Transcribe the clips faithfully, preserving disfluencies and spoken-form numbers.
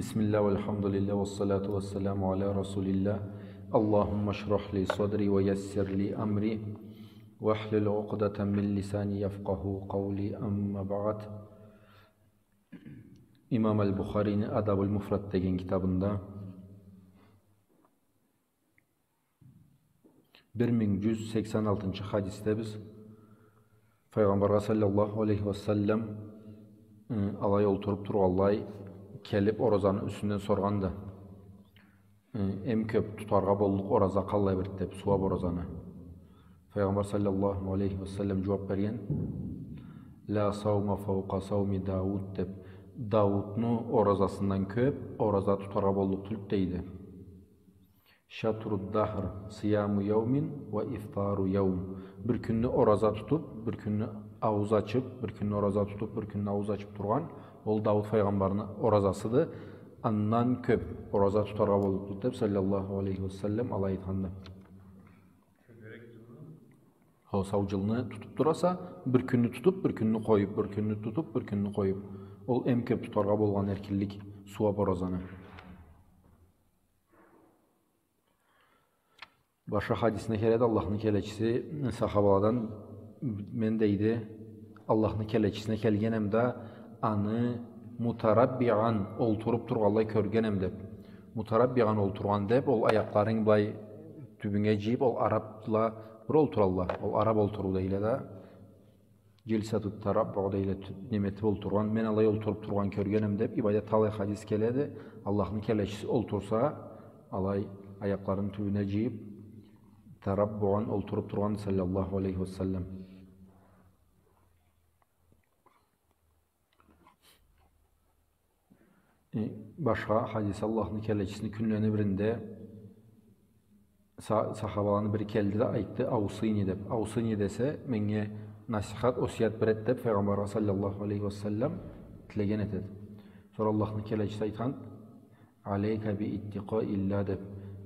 بسم الله والحمد لله والصلاة والسلام على رسول الله. اللهم اشرح لي صدري ويسر لي أمري واحلل عقدة من لساني يفقهوا قولي. أما بعد. Имам аль-Бухарини «Адабуль-Муфрад» деген китабында бир минг джюз сексен алтынчы хадисдебиз. Файгъамбаргъа саллаллаху алейхи ва саллам, ы, алай олтуруп тургъанлай, келип оразаны юсюнден соргъанды. Ы, эм кёп тутаргъа боллукъ ораза къаллай бирди деп, сууап оразаны. Файгъамбар саллаллаху алейхи ва саллам джууап берген: «Ла саума фаука сауми Дауд», — деп. Даудну оразасындан кёп ораза тутаргъа боллукъ тюлдю, дейди. «Шатру дахр сияму яумин ва ифтару яум». Бир кюнню ораза тутуп, бир кюнню аууз ачып, бир кюнню ораза тутуп, бир кюнню аууз ачып тургъан, ол Дауд файгъамбарны оразасыды. Андан кёп ораза тутаргъа боллукъду деп, саллаллаху алейхи ва саллам, алай айтханды. Хо, сау джылны тутуп тураса, бир кюнню тутуп, бир кюнню къоюп, бир кюнню тутуп, бир кюнню къоюп. Ол эм кёп тутаргъа болгъан эркинлик, сууап оразаны. Башха хадисинде келеди, Аллахны келечиси, сахабаладан: «Мен, — дейди, — Аллахны келечисине келгенем да, аны мутараббиан, олтуруп тургъанлай кёргенем», — деп. Мутараббиан олтургъан деп, ол аякъларынг былай тюбюнге джыйып, ол арабла бир олтуралла. Ол араб олтуруу дейле да. Джилсату тараббу дейле, тю-, неме этип олтургъан, мен алай олтуруп тургъан кёргенем деп, ибайда талай хадис келеди. Аллахны келечиси олтурса, алай аякъларын тюбюне джыйып, тараббуан олтуруп тургъан, саллаллаху алейхи ва саллам. Э, башха хадис, Аллахны келечисини кюнлени биринде са-, сахабаланы бири келди да айтды: «Аусини», — деп. «Аусини» десе, меннге насихат, осият бир эт деп, файгъамбаргъа саллаллаху алейхи ва саллам тилеген этеди. Сора Аллахны келечиси айтхан: «Алейка би иттикъаиллях», — деп.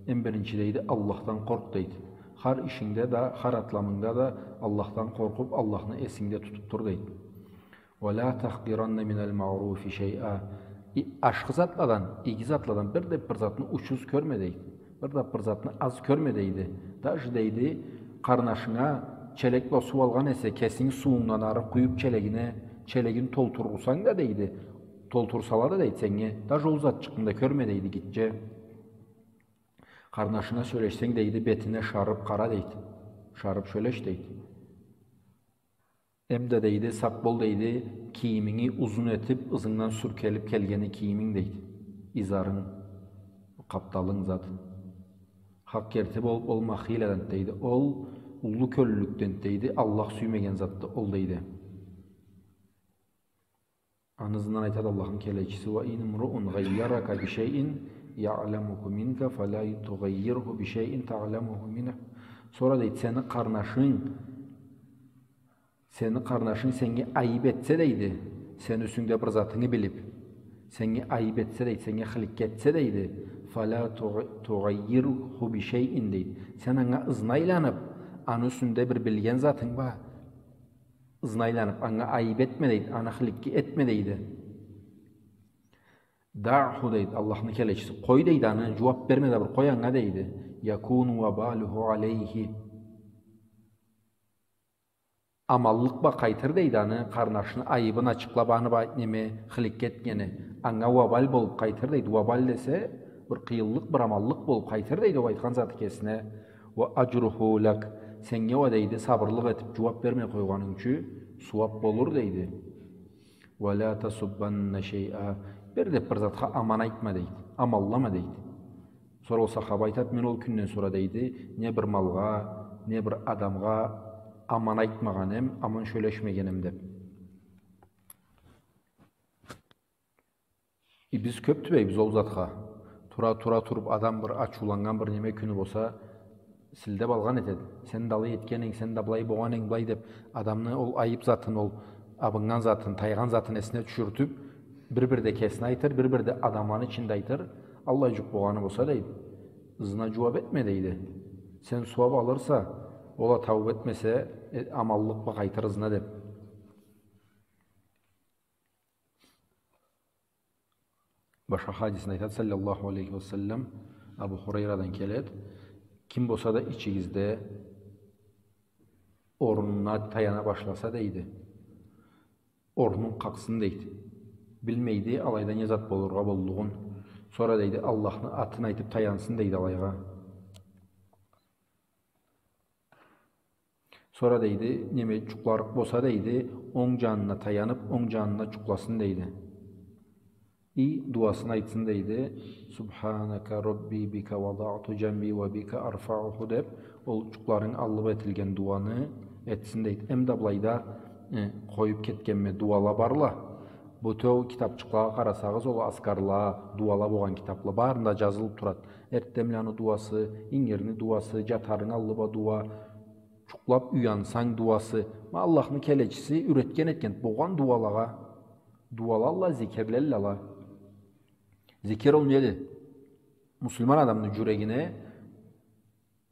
«Эм биринчи, — дейди, — Аллахдан къоркъ», — дейди. «Хар ишингде да, хар атламынгда да Аллахдан къоркъуп, Аллахны эсингде тутуп тур», — дейди. «Ва ла тахкъиранна миналь маъруфи шайъа». И, ашхы затладан, иги затладан бир да бир затны учуз кёрме, дейди. Бир да бир затны аз кёрме, дейди. Даже, дейди, къарнашынга челек бла суу алгъан эсе, кесинг сууундан ары къуюп челегине, челегин толтурурсанг да, дейди, толтурсала да, дейди, сеннге, даже ол затчыкъны да кёрме, дейди, гитче. Къарнашынга сёлешсенг, дейди, бетине шарып къара, дейди. Шарып сёлеш, дейди. Эм да, дейди, сакъ бол, дейди, кийиминги узун этип, ызынгдан сюркелип келгени кийиминг, дейди. Изарынг, къапталынг зат. Хакъ керти болуп, ол махиладан, дейди. Ол уллу кёллюлюкден, дейди, Аллах сюймеген затды ол, дейди. Аны ызындан айтады Аллахны келечиси: «Ва ин имруун гъайярака би шайин яъламуху минка, фала тугъаййирху би шайин таъламуху минху». Сора, дейди, сени къарнашынг, сени къарнашынг сеннге айып этсе, дейди, сени юсюнгде бир затынгы билип, сеннге айып этсе, дейди, сеннге хыликке этсе, дейди, «фала тугъ-, тугъаййирху би шайин», дейди. Сен анга ызына айланып, аны юсюнде бир билген затынг ба, ызына айланып, анга айып этме, дейди, аны хыликке этме, дейди. «Даъху», дейди Аллахны келечиси. Къой, дейди, аны, джууап берме да бир, къой анга, дейди. «Якуну уабалуху алейхи». Аманлыкъ ба къайтыр, дейди, аны, къарнашыны айыбын ачыкълап, аны ба неме, хыликке этгени. Анга уабал болуп къайтыр, дейди. Уабал десе, бир къыйынлыкъ, бир аманлыкъ болуп къайтыр, дейди, ол айтхан заты кесине. «Ва аджруху лак». Сеннге уа, дейди, сабырлыкъ этип, джууап бермей къойгъанынг ючюн сууап болур, дейди. «Ва ла тасуббанна шайъа». Бир да бир затха аман айтма, дейди. Аманлама, дейди. Сора ол сахаба айтады: «Мен ол кюнден сора, — дейди, — не бир малгъа, не бир адамгъа аман айтмагъан эм, аман сёлешмеген эм», — деп. И биз кёп тюбейбиз ол затха. Тура, тура туруп, адам бир ачыуланнган бир неме кюню болса, силдеп алгъан этеди. «Сен да алай этген эдинг, сен да былай болгъан эдинг, былай», — деп, адамны ол айып затын, ол абыннган затын, тайгъан затын эсине тюшюртюп, бир-бирде кесине айтыр, бир-бирде адамланы ичинде айтыр. Аллай джукъ болгъаны болса, дейди, ызына джууап этме, дейди. Сен сууап алырса, ол а таууп этмесе, э, аманлыкъ ба къайтыр ызына, деп. Башха хадисинде айтады, саллаллаху алейхи ва саллам, Абу Хурайрадан келеди: «Ким болса да ичигизде орнуна таяна башласа, — дейди, — орнун къакъсын, — дейди. — Билмейди алайда не зат болургъа боллугъун. Сора, — дейди, — Аллахны атын айтып таянсын, — дейди, — алайгъа. Сора, — дейди, — неме, джукъларыкъ болса, — дейди, — онг джанына таянып, онг джанына джукъласын, — дейди. — И дуасын айтсын, — дейди, — Субханака Рабби, бика вадаъту джанби ва бика арфаъуху», — деп, ол джукъларынг аллы бла этилген дуаны этсин, — дейди. Эм да былайда, э, къоюп кетгенме дуала барла. Бютеу китапчыкълагъа къарасагъыз, ол азкарла, дуала болгъан китапла барында джазылып турады. Эртденбланы дуасы, ингирни дуасы, джатарынг аллы бла дуа, джукълап уянсанг дуасы. Ма Аллахны келечиси юретген этгенди болгъан дуалагъа. Дуалалла, зикирлелле ала. Зикир ол неди? Муслиман адамны джюрегине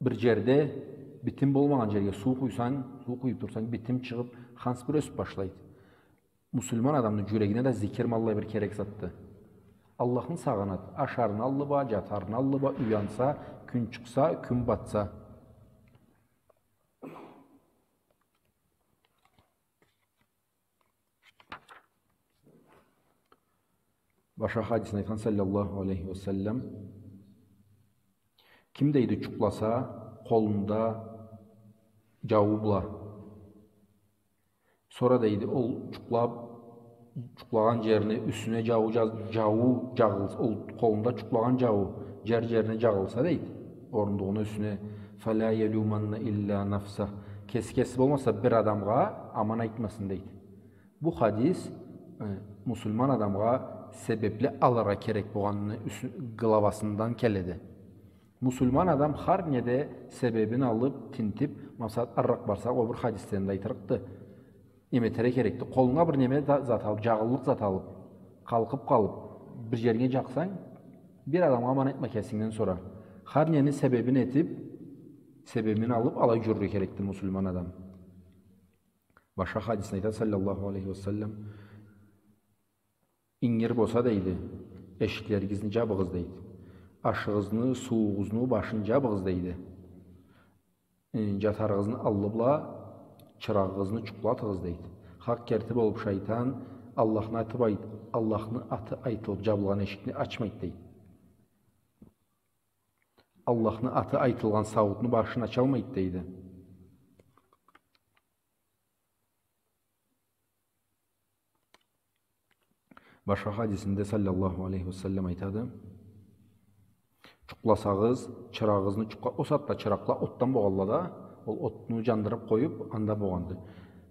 бир джерде битим болмагъан джерге суу къуйсанг, суу къуюп турсанг, битим чыгъып, ханс бир ёсюп башлайды. Муслиман адамны джюрегине да зикир ма аллай бир керек затды. Аллахны сагъынады. Ашарыны аллы бла, джатарыны аллы бла, уянса, кюн чыкъса, кюн батса. Башха хадисинде айтхан, саллаллаху алейхи ва саллам: «Ким, — дейди, — джукъласа къолунда джауу бла, сора, — дейди, — ол джукълап, джукълагъан джерине, юсюне джауу джа-, джауу джагъылса, ол къолунда джукълагъан джауу джер-джерине джагъылса, — дейди, — орундугъуна, юсюне, — фаля ялюманна илля нафсах. Кеси-кеси болмаса, бир адамгъа аман айтмасын», — дейди. Бу хадис, э, муслиман адамгъа себепли алыргъа керек болгъанны юсю-, главасындан келеди. Муслиман адам хар неде себебин алып, тинтип, макъсат, арыракъ барсакъ, ол бир хадисден да айтырыкъды. Неме этерге керекди. Къолунга бир неме да-, зат алып, джагъыллыкъ зат алып, къалкъып къалып, бир джеринге джакъсанг, бир адамгъа аман айтма кесингден сора. Хар нени себебин этип, себебин алып, алай джюрюрге керекди муслиман адам. Башха хадисинде айтады, саллаллаху алейхи ва саллам: «Ингир болса, — дейди, — эшиклеригизни джабыгъыз, — дейди. — Ашыгъызны, суугъузну башын джабыгъыз, — дейди. — Э, джатарыгъызны аллы бла чырагъыгъызны джукълатыгъыз, — дейди. — Хакъ керти болуп, шайтан Аллахны аты айт-, Аллахны аты айтылып джабылгъан эшикни ачмайды, — дейди. — Аллахны аты айтылгъан сауутну башын ачалмайды, — дейди. Башха хадисинде, саллаллаху алейхи ва саллам, айтады: «Джукъласагъыз, чырагъыгъызны джукъла-», ол сагъатда чыракъла отдан болгъанла да, ол отну джандырып къоюп, анда болгъанды.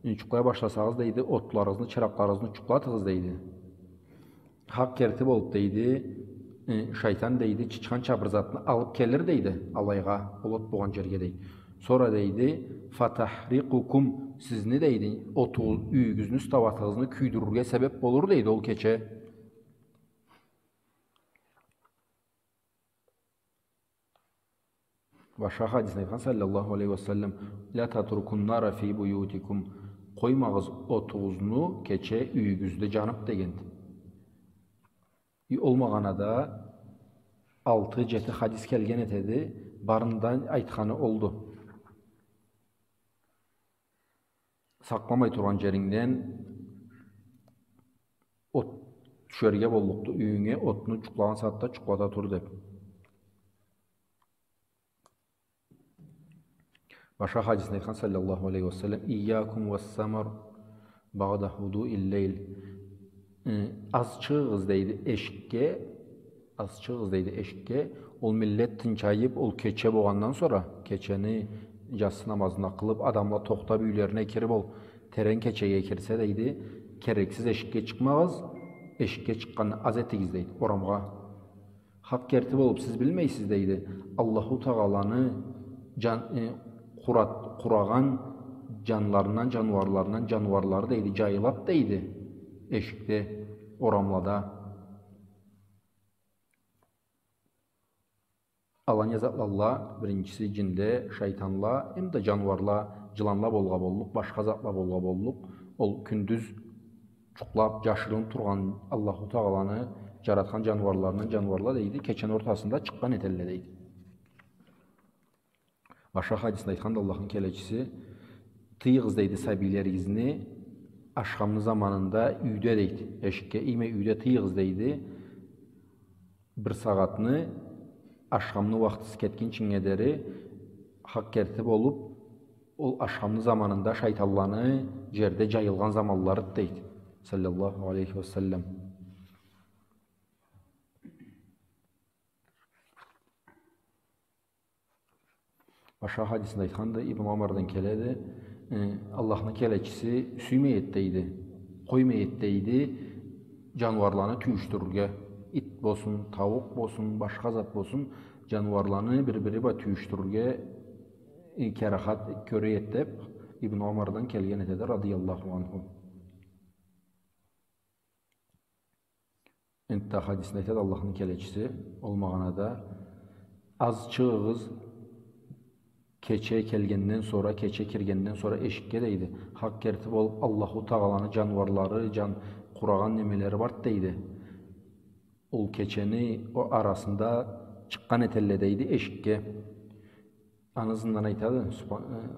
«Э, джукълай башласагъыз, — дейди, — отларыгъызны, чыракъларыгъызны джукълатыгъыз, — дейди. — Хакъ керти болуп, — дейди, — э, шайтан, — дейди, — чычханча бир затны алып келир, — дейди, — алайгъа, ол от болгъан джерге, — дейди. — Сора, — дейди, — фатахрикъукум, сизни, — дейди, — отугъуз, юйюгюзню, стауатыгъызны кюйдюрюрге себеп болур, — дейди, — ол кече». Башха хадисинде айтхан, саллаллаху алейхи ва саллам: «Ля татрукун нара фи буютикум». Къоймагъыз отугъузну кече юйюгюзде джанып, дегенди. И ол магъанада алты-джети хадис келген этеди, барында айтханы олду. Сакъламай тургъан джерингден от тюшерге боллукъду, юйюнге отну джукълагъан сагъатда джукълата тур, деп. Башха хадисинде айтхан, саллаллаху алейхи ва саллам: «Ийякум ва самар баъда худуил лейл». Э, аз чыгъыгъыз, дейди, эшикге, аз чыгъыгъыз, дейди, эшикге. Ол миллет тынчайып, ол кече болгъандан сора, кечени джатсы намазын къылып, адамла тохтап юйлерине кирип, ол терен кечеге кирсе, дейди, керексиз эшикге чыкъмагъыз, эшикге чыкъгъанны аз этигиз, дейди, орамгъа. Хакъ керти болуп, сиз билмейсиз, дейди. Аллаху Тагъаланы джан-, э, къурат-, къурагъан джанларындан, джаныуарларындан, джаныуарлары, дейди, джайылады, дейди, эшикде, орамлада. Ала не затладыла? Биринчиси джинле, шайтанла, эм да джаныуарла, джыланла болгъа боллукъ, башха затла болгъа боллукъ. Ол кюндюз джукълап, джашырын тургъан Аллаху Тагъаланы Джаратхан джаныуарларындан джаныуарла, дейди, кечени ортасында чыкъгъан этелле, дейди. Башха хадисинде айтханды Аллахны келечиси: «Тыйыгъыз, — дейди, — сабийлеригизни ашхамны заманында юйде, — дейди, — эшикге иймей, юйде тыйыгъыз, — дейди, — бир сагъатны, ашхамны уахтысы кетгинчинге дери, хакъ керти болуп, ол ашхамны заманында шайтанланы джерде джайылгъан заманларыды», — дейди, саллаллаху алейхи ва саллам. Башха хадисинде айтханды, Ибн Омардан келеди, э, Аллахны келечиси сюймей эди, дейди, къоймай эди, дейди, джаныуарланы тюйюшдюрюрге. Ит болсун, тауукъ болсун, башха зат болсун, джаныуарланы бир-бири бла тюйюшдюрюрге, э, керахат кёре эди, деп, Ибн Омардан келген этеди, радияллаху анху. Энтда хадисинде айтады Аллахны келечиси, ол магъанада: «Аз чыгъыгъыз кече келгенден сора, кече киргенден сора эшикге, — дейди. — Хакъ керти болуп, Аллаху Тагъаланы джаныуарлары, джан къурагъан немелери барды, — дейди. — Ол кечени о арасында чыкъгъан этелле, — дейди, — эшикге». Аны ызындан айтады, субха-, э,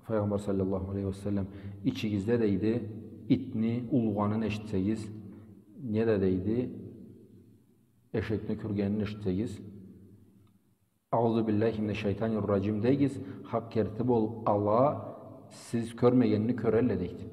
Файгъамбар саллаллаху алейхи ва саллам: «Ичигизде, — дейди, — итни улугъанын эшитсегиз, неда, — дейди, — эшекни кюргенин эшитсегиз, „Аузу биллахи минаш-шайтанир-раджим“ дегиз, хакъ керти болуп, ала сиз кёрмегенни кёрелле», — дейди.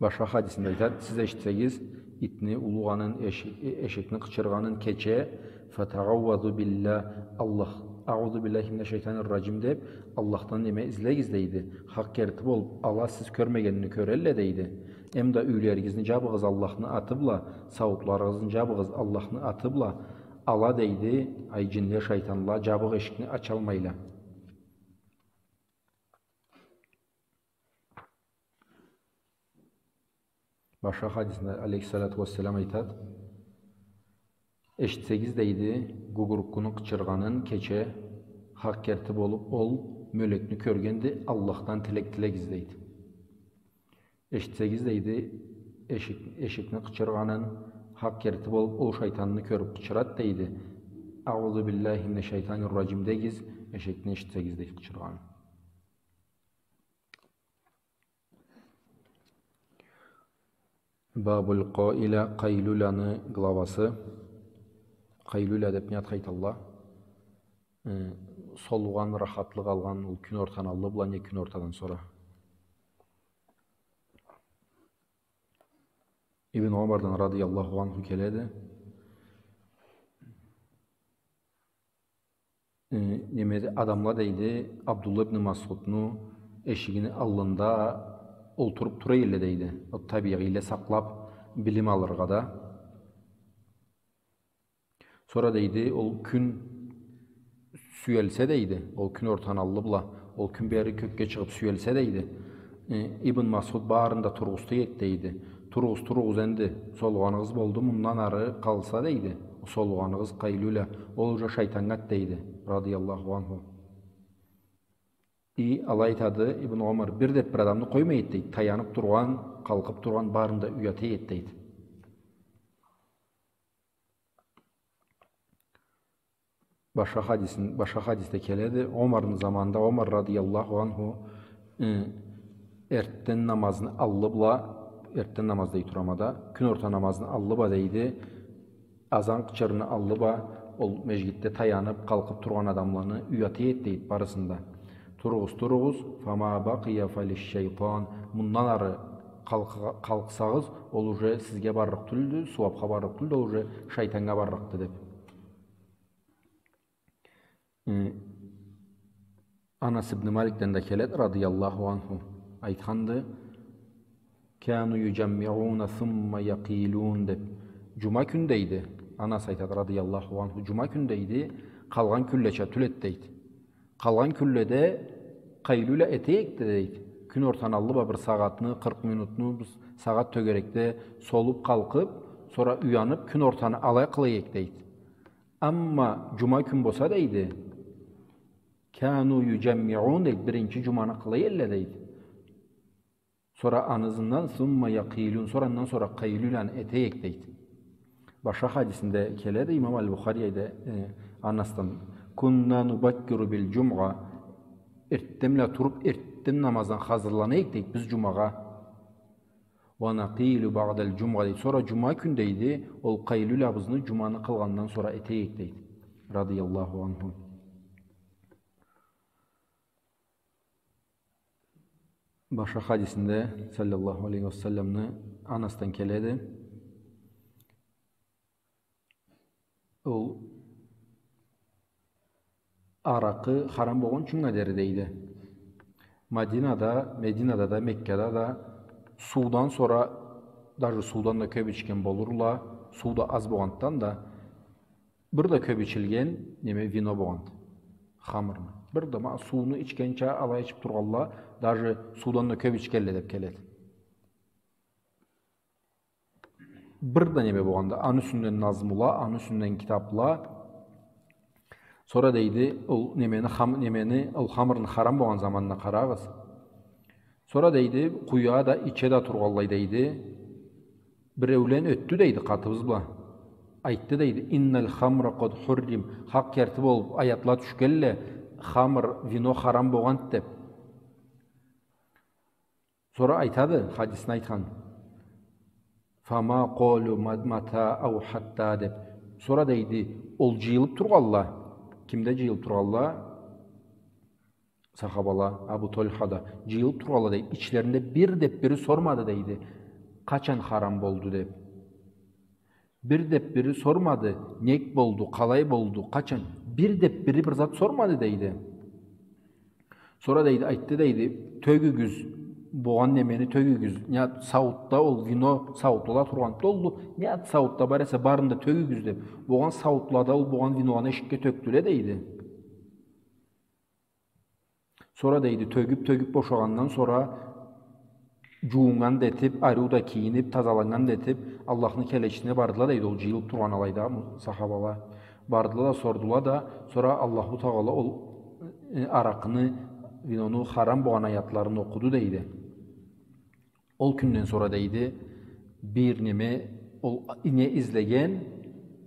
Башха хадисинде айтады: «Сиз эшитсегиз итни улугъанын, эши-, э, эшекни къычыргъанын кече, фатагъаввазу биллах, Аллах, „Аузу биллахи минаш-шайтанир-раджим“ деп, Аллахдан неме излегиз, — дейди. — Хакъ керти болуп, ала сиз кёрмегенни кёрелле, — дейди. — Эмда юйлеригизни джабыгъыз Аллахны аты бла, сауутларыгъызны джабыгъыз Аллахны аты бла. Ала, — дейди, — ай, джинле, шайтанла джабыкъ эшикни ачалмайла». Башха хадисинде алейхиссалату уассалам айтады: «Эшитсегиз, — дейди, — гугуруккуну къычыргъанын кече, хакъ керти болуп, ол мёлекни кёргенди, Аллахдан тилек тилегиз, — дейди. — Эшитсегиз, — дейди, — эшик, эшекни къычыргъанын, хакъ керти болуп, ол шайтанны кёрюп къычырады, — дейди. — „Аузу биллахи минаш-шайтанир-раджим“ дегиз, эшекни эшитсегиз», — дейди, къычыргъанын. Бабуль къаиля, къайлюляны главасы. Къайлюля деп не ат айталла? Э, солугъан, рахатлыкъ алгъан, ол кюн ортаны аллы бла не кюн ортадан сора. Ибн Омардан радияллаху анху келеди. Э, неме, адамла, дейди, Абдулла ибн Масъудну эшигини аллында олтуруп тура элле, дейди. Ол табигъийле сакълап, билим алыргъа да. Сора, дейди, ол кюн сюелсе, дейди, ол кюн ортаны аллы бла, ол кюн бери кёкге чыгъып сюелсе, дейди, э, Ибн Масъуд барын да тургъузду эди, дейди. «Тургъуз, тургъуз энди, солугъаныгъыз болду, мындан ары къалса, — дейди, — солугъаныгъыз, къайлюля, ол уже шайтаннга эди», — дейди, радияллаху анху. И алай айтады Ибн Омар, бир да бир адамны къоймай эди, дейди. Таянып тургъан, къалкъып тургъан барын да уята эди, дейди. Башха хадисин-, башха хадисде келеди. Омарны заманында Омар радияллаху анху, э, эртден намазны аллы бла, эртден намаз дей турама да, кюн орта намазны аллы бла, дейди, азан къычырыуну аллы бла, ол межгитде таянып, къалкъып тургъан адамланы уята эди, дейди, барысын да. «Туругъуз, туругъуз, фама бакъия фалиш-шайтан. Мындан ары къалкъ-, къалкъсагъыз, ол уже сизге барлыкъ тюлдю, сууапха барлыкъ тюлдю, ол уже шайтаннга барлыкъды», — деп. Э, Анас ибн Маликден да келеди, радияллаху анху, айтханды: «Кану юджаммиуна сумма якъилун», — деп. Джума кюн, дейди, Анас айтады, радияллаху анху, джума кюн, дейди, къалгъан кюнлеча тюл эди, дейди. Къалгъан кюнледе къайлюля эте эдик, дейди. Кюн ортаны аллы бла бир сагъатны, къыркъ минутну, бир сагъат тёгерекде солуп, къалкъып, сора уянып, кюн ортаны алай къыла эдик, дейди. Амма джума кюн болса, дейди, «Кану юджаммиун», — дейди, биринчи джуманы къыла элле, дейди. Сора аны ызындан, сумма якъилюн, сора андан сора къайлюланы этейик, дейди. Башха хадисинде келеди, имам аль-Бухари да, э, Анасдан, «Кунна нубаккиру биль-джумъа», эртденбла туруп, эртден намаздан хазырланайыкъ, дейди, биз джумагъа. «Ва накъилю баъдаль-джумъа», дейди. Сора джума кюн, дейди, ол къайлюлябызны джуманы къылгъандан сора этейик, дейди. Радияллаху анху. Башха хадисинде, саллаллаху алейхи ва салламны, Анасдан келеди. Ол аракъы харам болгъунчунга дери, дейди. Мадинада, Мединада да, Меккада да суудан сора, даже суудан да кёп ичген болурла, суу да аз болгъандан да, бир да кёп ичилген неме вино болгъанды. Хамырны. Бир да ма-, сууну ичгенча алай ичип тургъанла, даже суудан да кёп ичгенле деп келеди. Бир да неме болгъанды. Аны юсюнден назмула, аны юсюнден китапла. Сора дейди, ол немени, хам-, немени, ол хамырны харам болгъан заманына къарагъыз. Сора дейди, къуя да, иче да тургъанлай дейди. Биреулен ётдю дейди, къатыбыз бла. Айтды дейди, «Инналь хамра къад хуррим». Хакъ керти болуп, аятла тюшгенле, хамыр, вино харам болгъанд деп. Сора айтады, хадисни айтхан. «Фама къалю ма-, мата ау хатта» деп. Сора дейди, ол джыйылып тургъанла. Кимде джыйылып тургъанла? Сахабала, Абу Тальхада джыйылып тургъанла дейди. Ичлеринде бир деп бири сормады дейди, къачан харам болду деп. Бир деп бири сормады, нек болду, къалай болду, къачан. Бир деп бири бир зат сормады дейди. Сора дейди, айтды дейди, тёгюгюз, болгъан немени тёгюгюз. Не сауутда ол вино сауутла тургъан болду. Не сауутда бар эсе, барын да тёгюгюз деп. Болгъан сауутлада ол болгъан виноланы эшикге тёкдюле дейди. Сора дейди, тёгюп, тёгюп бошагъандан сора джуууннган да этип, ариу да кийинип, тазаланнган да этип, Аллахны келечисине бардыла дейди, ол джыйылып тургъан алайда сахабала. Бардыла да, сордула да, сора Аллаху Тагъала ол, э, аракъыны, винону харам болгъан аятларын окъуду дейди. Ол кюнден сора дейди, бир неме, ол не излеген,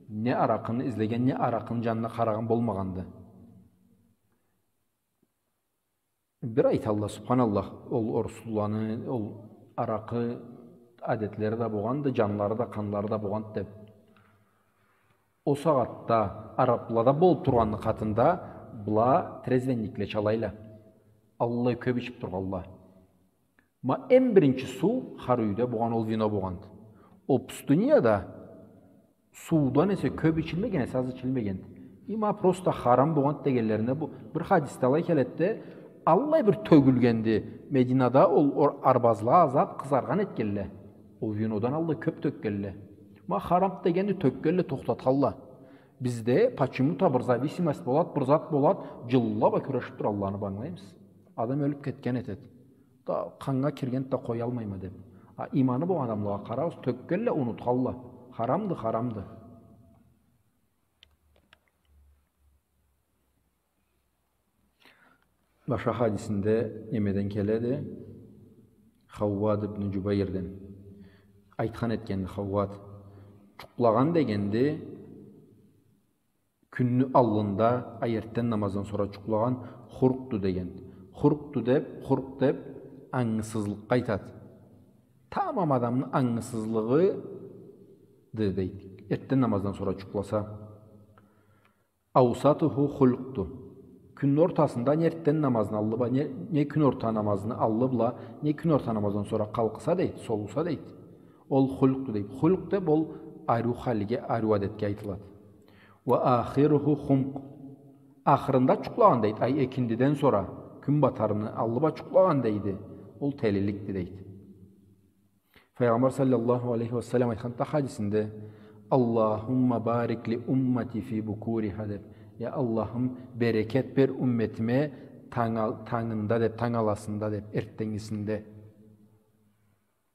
не аракъыны излеген, не аракъыны джанына къарагъан болмагъанды. Бир айталла, субханаллах, ол оруслуланы, ол аракъы адетлери да болгъанды, джанлары да, къанлары да болгъанды деп. Ол сагъатда араплада болуп тургъанны къатында была трезвенникле чалайла. Аллай кёп ичип тургъанла. Ма эм биринчи суу хар юйде болгъан ол вино болгъанды. Ол пустыняда суудан эсе кёп ичилмеген эсе, аз ичилмегенди. Има просто харам болгъанды дегенлерине бу бир хадисде алай келеди да, аллай бир тёгюлгенди. Мединада ол ор-, арбазла азап къызаргъан этгенле. Ол винодан аллай кёп тёкгенле. Ма харам дегенди, тёкгенле, тохтатханла. Бизде почему-то бир зависимость болат, бир зат болат, джыллап а кюрешип туралланы ангылаймыз. Адам ёлюп кетген этет. Да къаннга кирген да къоялмайма деп. А иманы болгъан адамлагъа къарагъыз, тёкгенле, унутханла. Харамды, харамды. Башха хадисинде немеден келеди? Хаввад ибн Джубайрден. Айтхан этгенди Хаввад. Джукълагъан дегенди, кюнню аллында, а, эртден намаздан сора джукълагъан хуркъду деген. Хуркъду деп, хуркъ деп ангысызлыкъгъа айтады. Тамам адамны ангысызлыгъыды, дейди. Эртден намаздан сора джукъласа. Аусатуху хулкъду. Кюнню ортасында не эртден намазны аллы бла, не, не кюн орта намазны аллы бла, не кюн орта намаздан сора къалкъса, дейди, солуса, дейди. Ол хулкъду, дейди. Хулкъ деп ол ариу халге, ариу адетге айтылады. Ва ахируху хумкъ. Ахырында джукълагъан, дейди. Ай, экиндиден сора, кюн батарны аллы бла джукълагъан, дейди. Ол телиликди, дейди. Файгъамбар саллаллаху алейхи ва саллам айтханды хадисинде, «Аллахумма барик ли уммати фи букуриха» деп. Я Аллахым, берекет бер умметиме танг ал-, тангында деп, танг аласында деп, эртденгисинде.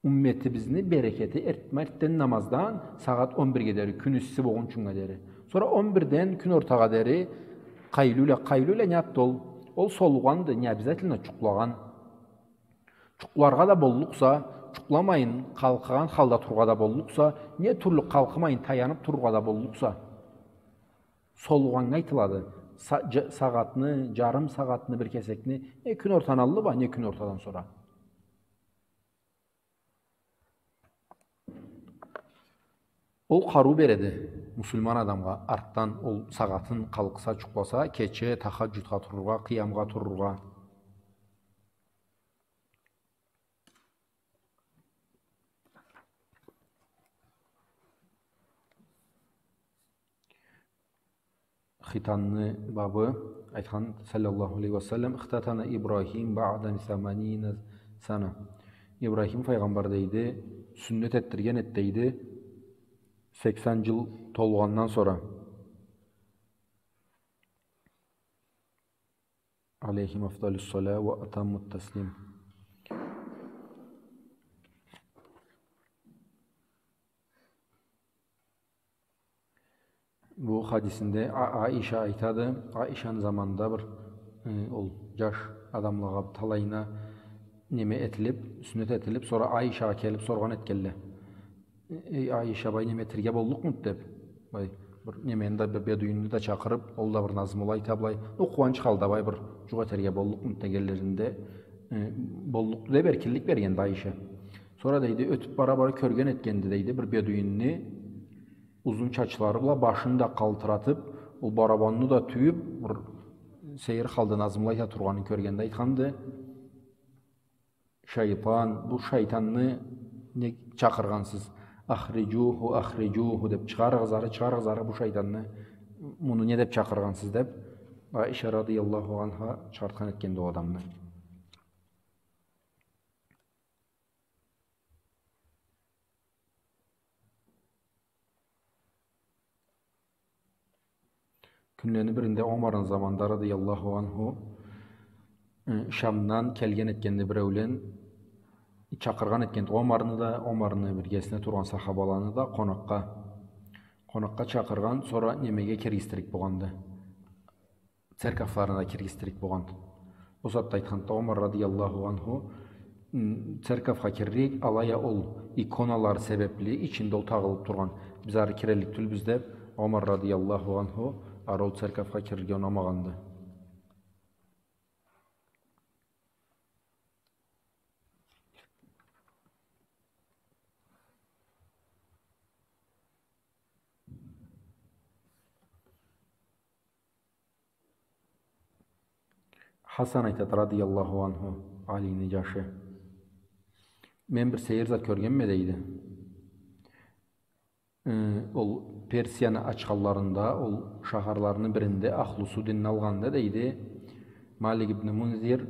Умметибизни берекети эрт-, эртден намаздан сагъат он бирге дери, кюн исси болгъунчунга дери. Сора он бирден кюн ортагъа дери къайлюля, къайлюля не затды ол? Ол солугъанды, не обязательно джукълагъан. Джукъларгъа да боллукъса, джукъламайын, къалкъыгъан халда турургъа да боллукъса, не тюрлю къалкъымайын, таяныб турургъа да боллукъса, солугъаннга айтылады. Са-, джа-, сагъатны, джарым сагъатны, бир кесекни, не кюн ортаны аллы бла, не кюн ортадан сора. Ол къарыу береди муслиман адамгъа, артдан ол сагъатын къалкъса, джукъласа, кече тахаджудгъа турургъа, къыямгъа турургъа. Хитанны бабы, айтхан, саллаллаху алейхи ва саллам: «Ихтатана Ибрахим баъда саманина сана». Ибрахим файгъамбар, дейди, сюннет этдирген эди, дейди, сексен джыл толгъандан сора. Алейхим афдалус саля ва атаммут таслим. Бу хадисинде А-, Аиша айтады, Аишаны заманында бир, э, ол джаш адамлагъа талайына неме этилиб, сюннет этилиб, сора Аишагъа келиб соргъан этгенле. Эй, Аиша, бай, неме этерге боллукъмуду деб. Бай, бир немени да, бир бедуинни да чакъырыб, ол да бир назмула айта, былай, ол къууанч халда, бай, бир джукъ этерге боллукъмуду дегенлеринде, э, боллукъду деб эркинлик бергенди Аиша. Сора, дейди, ётюб бара-бара кёрген этгенди, дейди, бир бедуинни узун чачлары бла башын да къалтыратыб, ол барабанны да тюйюб, бир сейир халда назмула айта тургъанын кёргенде айтханды. Шайтан, бу шайтанны не чакъыргъансыз? «Ахриджуху, ахриджуху», — деб, «Чыгъарыгъыз ары, чыгъарыгъыз ары бу шайтанны. Муну не деб чакъыргъансыз?» — деб, Аиша радияллаху анха чыгъартхан этгенди ол адамны. Кюнлени биринде Омарны заманында, радияллаху анху, э, Шамдан келген этгенди биреулен, чакъыргъан этгенди Омарны да, Омарны биргесине тургъан сахабаланы да къонакъгъа. Къонакъгъа чакъыргъан, сора немеге киргизтирик болгъанды. Церковларына киргизтирик болгъан. Ол сагъатда айтханды Омар радияллаху анху, м, церковха киририк, алай а ол иконалар себебли ичинде ол тагъылыб тургъан. Биз ары киреллик тюлбюз деб, Омар радияллаху анху ары ол церковха кирирге унамагъанды. Хасан айтады, радияллаху анху, Алини джашы: «Мен бир сейир зат кёргенме, — дейди. — Э, ол Персияны ачханларында, ол шахарларыны биринде ахлусу динни алгъанды, — дейди. — Малик ибн Мунзир,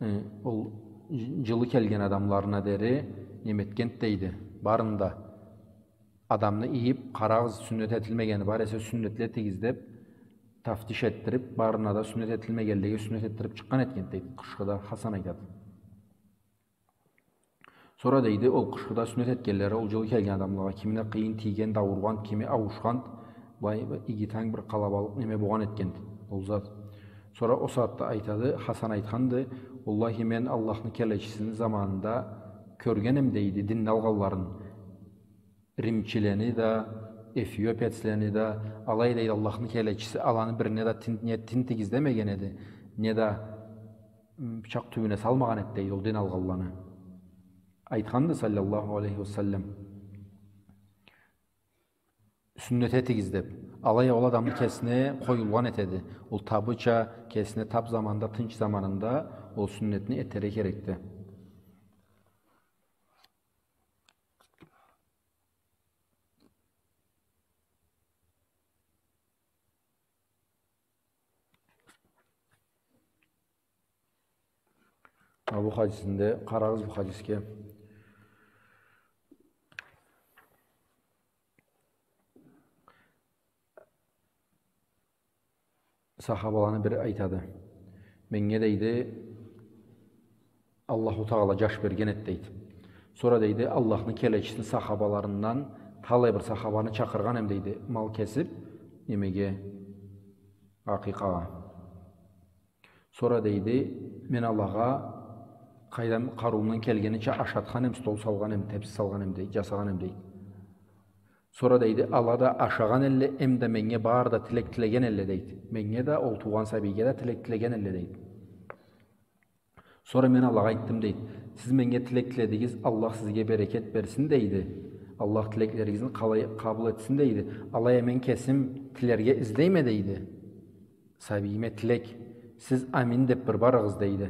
э, ол дж-, джылы келген адамларына дери неме этгенди, — дейди. — Барын да адамны ийиб, къарагъыз, сюннет этилмегени бар эсе, сюннетле этигиз деб, тафтиш этдириб, барына да сюннет этилмегенлеге сюннет этдириб чыкъгъан этгенди», — дейди. Къышхыда Хасан айтады. Сора, дейди, ол къышхыда сюннет этгенлери, ол джылы келген адамлагъа, кимине къыйын тийгенди, ауругъанды, кими ауушханды, былай иги танг бир къалабалыкъ неме болгъан этгенди ол зат. Сора ол сагъатда айтады, Хасан айтханды: «Уаллахи, мен Аллахны келечисини заманында кёргенем, — дейди, — динни алгъанларын. Римчилени да, эфиопецлени да, алай, — дейди, — Аллахны келечиси аланы бирине да тин-, не тинтигиз демеген эди, не да, м, бычакъ тюбюне салмагъан эди, — дейди, — ол дин алгъанланы». Айтханды, саллаллаху алейхи ва саллам, сюннет этигиз деб. Алай а ол адамны кесине къоюлгъан этеди. Ол табыча, кесине таб заманда, тынч заманында ол сюннетни этерге керекди. А бу хадисинде, къарагъыз бу хадисге. Сахабаланы бири айтады: «Меннге, — дейди, — Аллаху Тагъала джаш берген эди», — дейди. Сора, дейди, Аллахны келечисини сахабаларындан талай бир сахабаны чакъыргъан эм, дейди, мал кесиб, немеге, акъикъагъа. Сора, дейди, мен алагъа Къайдам, къарыуумдан келгенича ашатхан эм, стол салгъан эм, тепси салгъан эм, дейди, жасагъан эм, дейди. Сора, дейди, ала да ашагъан элле, эм да меннге бары да тилек тилеген элле, дейди. Меннге да, ол туугъан сабийге да тилек тилеген элле, дейди. Сора мен алагъа айтдым, дейди. Сиз меннге тилек тиледигиз, Аллах сизге берекет берсин, дейди. Аллах тилеклеригизни къалай-, къабыл этсин, дейди. Алай а мен кесим тилерге излейме, дейди. Сабийиме тилек. Сиз амин деп бир барыгъыз, дейди.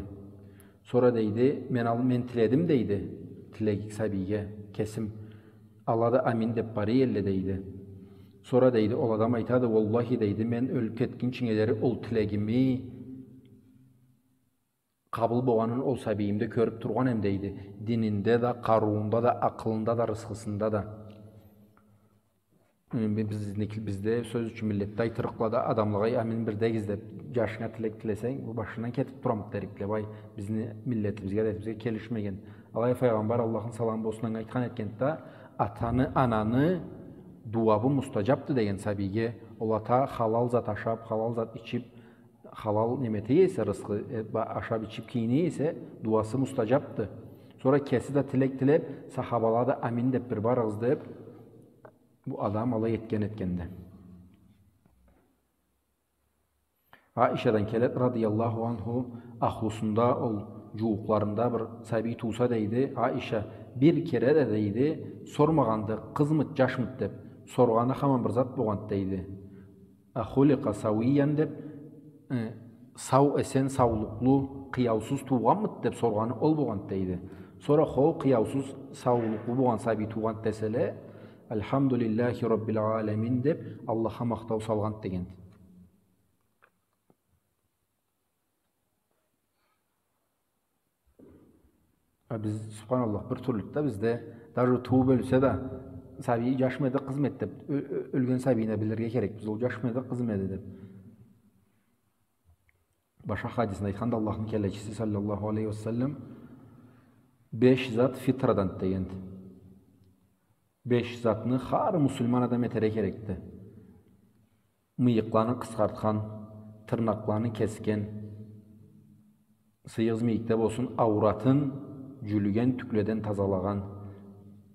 Сора, дейди, мен ал-, мен тиледим, дейди. Тилек сабийге, кесим. Ала да амин деп барый элле, дейди. Сора, дейди, ол адам айтады, уаллахи, дейди, мен ёлюп кетгинчинге дери ол тилегими къабыл болгъанын ол сабийимде кёрюп тургъан эм, дейди. Дининде да, къарыуунда да, акъылында да, рысхысында да. Э, би-, бизники-, бизде, сёз ючюн, миллетде айтырыкъла да, адамлагъа амин бир дегиз деп, жашынга тилек тилесенг, бу башындан кетип турамыды дерикле, бай, бизни миллетибизге, адетибизге келишмеген. Алай Файгъамбар, Аллахны саламы болсун анга, айтхан этгенди да, атаны, ананы дууабы мустажапды деген сабийге, ол ата халал зат ашап, халал зат ичип, халал неме эте эсе, рысхы, э, ба-, ашап, ичип, кийине эсе, дууасы мустажапды. Сора кеси да тилек тилеп, сахабала да амин деп бир барыгъыз деп, бу адам алай этген этгенди. Аишадан келет, радыяллаху анху, ахлусунда, ол жууукъларында бир сабий тууса, дейди, Аиша бир кере да, дейди, сормагъанды, къызмыд, жашмыд деп, соргъаны хаман бир зат болгъанды, дейди. «Ахуликъа сауиян» деп, э, сау, эсен, саулукълу, къыяусуз туугъанмыд деп соргъаны ол болгъанды, дейди. Сора, хо, къыяусуз, саулукълу болгъан сабий туугъанды деселе, «Альхамдулиллахи Раббил аламин» деп, Аллахха махтау салгъанды дегенди. А биз, субханаллах, бир тюрлюдю да бизде, даже тууп ёлсе да, сабийи жашмы эди, къызмы эди деп, ё-, ё-, ёлген сабийине билирге керек биз, ол жашмы эди, къызмы эди деп. Башха хадисинде айтханды Аллахны келечиси, саллаллаху алейхи ва саллам, беш зат фитрадан дегенди. Беш затны хар муслиман адам этерге керекди. Мыйыкъланы къысхартхан, тырнакъланы кесген, сыйыгъыз мыйыкъда болсун, ауратын жюлюген тюкледен тазалагъан,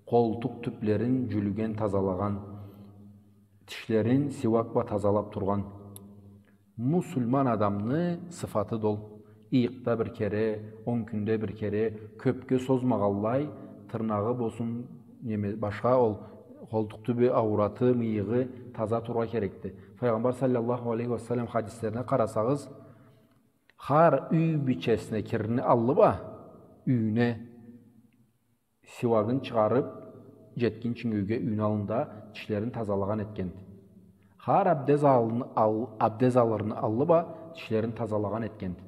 къолтукъ тюплерин жюлюген тазалагъан, тишлерин сивак бла тазалап тургъан. Муслиман адамны сыфатыды ол. Ыйыкъда бир кере, он кюнде бир кере, кёпге созмагъанлай, тырнагъы болсун, неме, башха ол къолтукъ тюбю, аураты, мыйыгъы таза тургъа керекди. Файгъамбар саллаллаху алейхи ва саллам хадислерине къарасагъыз, хар юй бийчесине кирни аллы бла, юйюне сивагын чыгъарып, жетгинчи юйге, юйню аллында тишлерин тазалагъан этгенди. Хар абдез алын-, ал-, абдез алырны аллы бла тишлерин тазалагъан этгенди.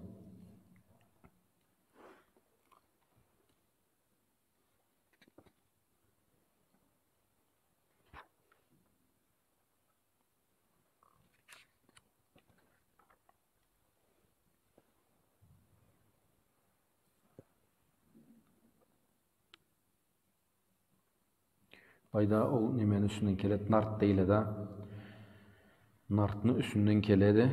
Былайда ол немени юсюнден келеди, нарт дейле да. Нартны юсюнден келеди.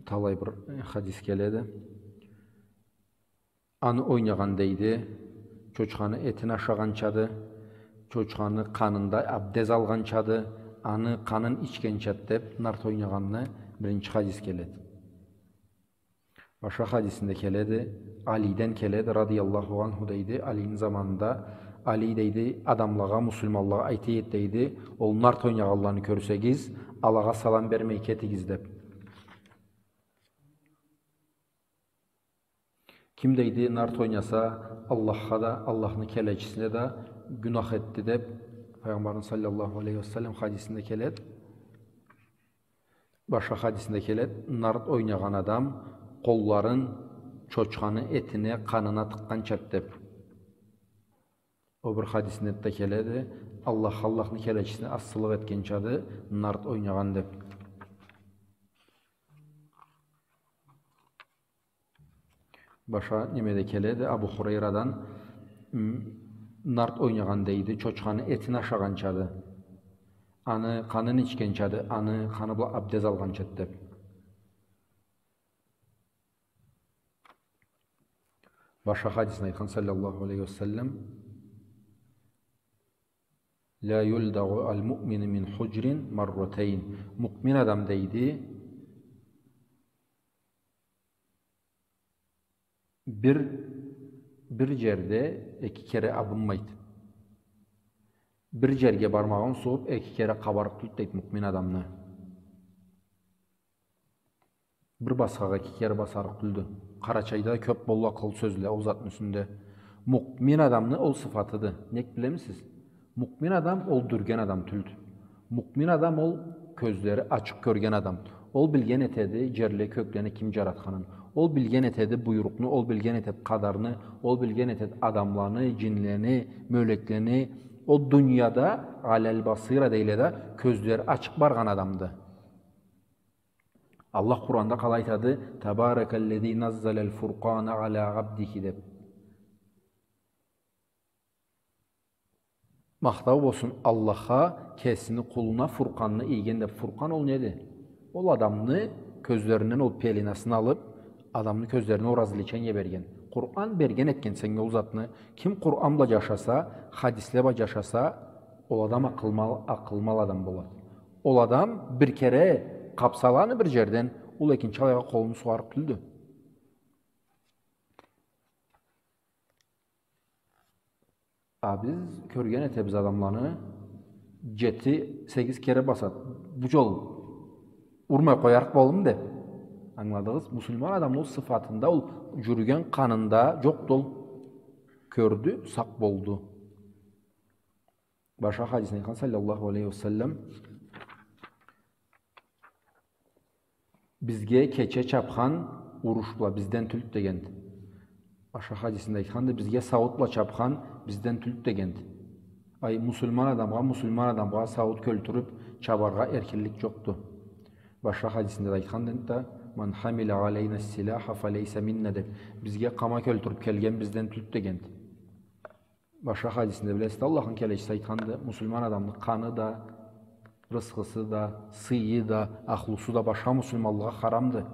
Талай бир, э, хадис келеди. Аны ойнагъан, дейди, чочханы этин ашагъанчады, чочханы къанында абдез алгъанчады, аны къанын ичгенчады деп, нарт ойнагъанны биринчи хадис келеди. Башха хадисинде келеди, Алиден келеди, радыяллаху анху, дейди, Алини заманында Али, дейди, адамлагъа, муслиманлагъа айта эди, дейди, ол нарт ойнагъанланы кёрсегиз, алагъа салам бермей кетигиз деп. Ким, дейди, нарт ойнаса, Аллахха да, Аллахны келечисине да гюнах этди деп, Файгъамбарны саллаллаху алейхи ва саллам хадисинде келеди. Башха хадисинде келеди, нарт ойнагъан адам къолларын чочханы этине, къанына тыкъгъанчады деп. Ол бир хадисинде да келеди, Аллах, Аллахны келечисине асылыкъ этгенчады нарт ойнагъан деп. Башха немеде келеди, Абу Хурайрадан, м, нарт ойнагъан, дейди, чочханы этин ашагъанчады. Аны къанын ичгенчады, аны къаны бла абдез алгъанчады деп. Башха хадисинде айтхан, саллаллаху алейхи ва саллам: «Ла юлдагъу аль-муъмину мин худжрин марратайн». Муъмин адам, дейди, бир, бир джерде эки кере абынмайды. Бир джерге бармагъын сугъуб, эки кере къабарыкъ тюлдю, дейди, муъмин адамны. Бир басхагъа эки кере басарыкъ тюлдю. Къарачайда кёб боллукъ ол сёзле, ол затны юсюнде. Муъмин адамны ол сыфатыды. Нек билемисиз? Муъмин адам ол дюрген адам тюлдю. Муъмин адам ол кёзлери ачыкъ кёрген адам. Ол билген этеди джерле, кёклени ким джаратханын. Ол билген этеди буйрукъну, ол билген этеди къадарны, ол билген этеди адамланы, джинлени, мёлеклени. Ол дунияда аляль-басира дейле да, кёзлери ачыкъ баргъан адамды. Аллах Къуранда къалай айтады: «Табаракаллязи наззаляль-фуркъана аля абдихи», — деб. Махтау болсун Аллахха, кесини къулуна Фуркъанны ийген деб. Фуркъан ол неди? Ол адамны кёзлеринден ол пеленасын алыб, адамны кёзлерине ол развлечение берген. Къуран берген этген сеннге ол затны. Ким Къуран бла джашаса, хадисле бла джашаса, ол адам акъылмал, акъылмал адам болады. Ол адам бир кере къабсаланы бир джерден, ол экинчи алайгъа къолуну сугъарыкъ тюлдю. А биз кёрген этебиз адамланы, джети, сегиз кере басады. Бу джол урмай къоярыкъ болдум деб. Ангыладыгъыз? Муслиман адамны ол сыфатында, ол джюрюген къанында джокъду ол. Кёрдю, сакъ болду. Башха хадисинде айтхан, саллаллаху алейхи ва саллам: «Бизге кече чабхан уруш бла, бизден тюлдю», — дегенди. Башха хадисинде айтханды: «Бизге сауут бла чабхан бизден тюлдю», — дегенди. Ай, муслиман адамгъа, муслиман адамгъа сауут кёлтюрюб чабаргъа эркинлик джокъду. Башха хадисинде да айтханды да: «Ман хамиля алейна ссиляха фалейса минна», — деб. «Бизге къама кёлтюрюб келген бизден тюлдю», — дегенди. Башха хадисинде, билесиз да, Аллахны келечиси айтханды: «Муслиман адамны къаны да, рысхысы да, сыйы да, ахлусу да башха муслиманлыгъа харамды».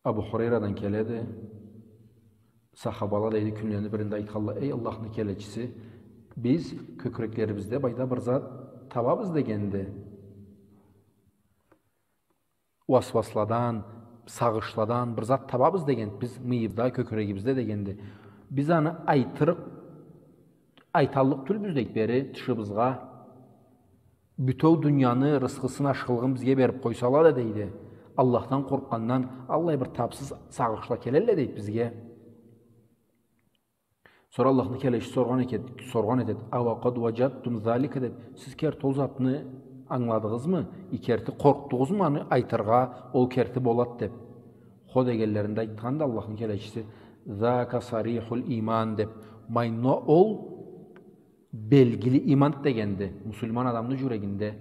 Абу Хурайрадан келеди. Сахабала, дейди, кюнлени биринде айтханла: «Эй Аллахны келечиси, биз кёкюреклерибизде былайда бир зат табабыз», — дегенди. «Уасуасладан, сагъышладан бир зат табабыз», — дегенди, — «биз мыйыбызда, кёкюрегибизде», — дегенди. «Биз аны айтырыкъ, айталлыкъ тюлбюз», — дейди, — «бери тышыбызгъа. Бютеу дунияны рысхысын, ашхылыгъын бизге бериб къойсала да, — дейди, — Аллахдан къоркъгъандан аллай бир табсыз сагъышла келелле, — дейди, — бизге». Сора Аллахны келечиси соргъан экен, соргъан этеди: «Ава къад важадтум залика?» — деб. «Сиз керти ол затны ангыладыгъызмы? И керти къоркъдугъузму аны айтыргъа, ол керти болад деб?» «Хо», — дегенлеринде айтханды Аллахны келечиси: «Зака сарихуль иман», — деб. «Муну ол белгили иманды», — дегенди, муслиман адамны джюрегинде.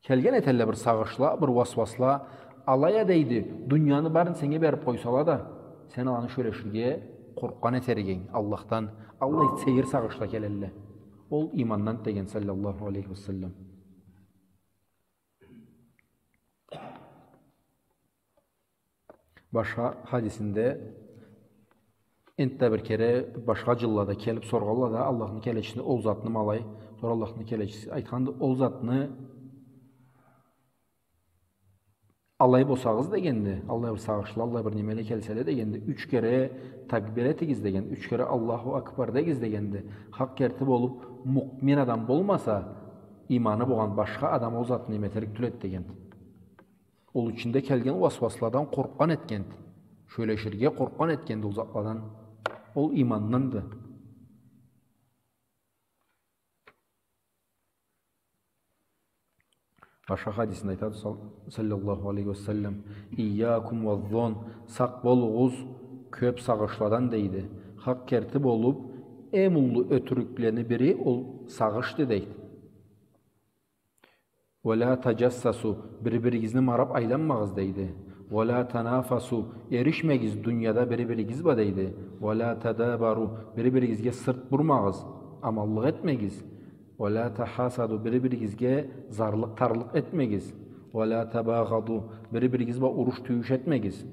Келген этелле бир сагъышла, бир уасуасла. Алай а, дейди, дунияны барын сеннге бериб къойсала да, сен аланы сёлеширге къоркъгъан этерикенг Аллахдан. Аллай сейир сагъышла келелле. Ол имандан деген, саллаллаху алейхи ва саллам. Башха хадисинде энтда бир кере башха джыллада келиб соргъанла да Аллахны келечисине ол затны ма алай. Сора Аллахны келечиси айтханды: «Ол затны алай болсагъыз, — дегенди, — аллай бир сагъышла, аллай бир немеле келселе, — дегенди, — юч кере такбир этигиз, — дегенди, — юч кере Аллаху Акбар дегиз, — дегенди. — Хакъ керти болуб, муъмин адам болмаса, иманы болгъан башха адам ол затны неме этерик тюл эди», — дегенди. Ол ичинде келген уасуасладан къоркъгъан этгенди. Сёлеширге къоркъгъан этгенди ол затладан. Ол иманданды. Башха хадисинде айтады, сал-, саллаллаху алейхи ва саллам: «Ийякум ва зон, сакъ болугъуз кёб сагъышладан», — дейди. Хакъ керти болуб, эм уллу ётюрюклени бири ол сагъышды, дейди. «Ва ла таджассасу, бир-биригизни мараб айланмагъыз», — дейди. «Ва ла танафасу, эришмегиз дунияда бир-биригиз бла», — дейди. «Ва ла тадабару, бир-биригизге сырт бурмагъыз». аманлыкъ этмегиз. ولا تحاسدوا, бири-биригизге зарлыкъ, тарлыкъ этмегиз. ولا تباغضوا, бири-биригиз бла уруш-тюйюш этмегиз.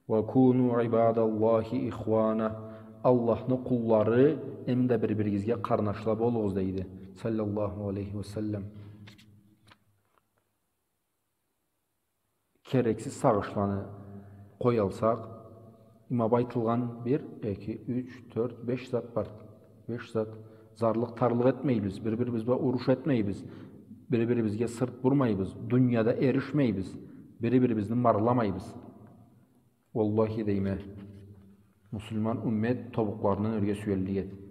وكونوا عباد الله إخوانا, Аллахны къуллары, эмда бири-биригизге къарнашла болугъуз, дейди, саллаллаху алейхи ва саллам. Керексиз сагъышланы къоялсакъ, имаб айтылгъан бир, эки, юч, тёрт, беш зат бар. Беш зат. Зарлыкъ, тарлыкъ этмейбиз, бири-бирибиз бла уруш этмейбиз, бири-бирибизге сырт бурмайбыз, дунияда эришмейбиз, бири-бирибизни марламайбыз. Уаллахи дейме, муслиман уммет тобукъларындан ёрге сюеллик эди.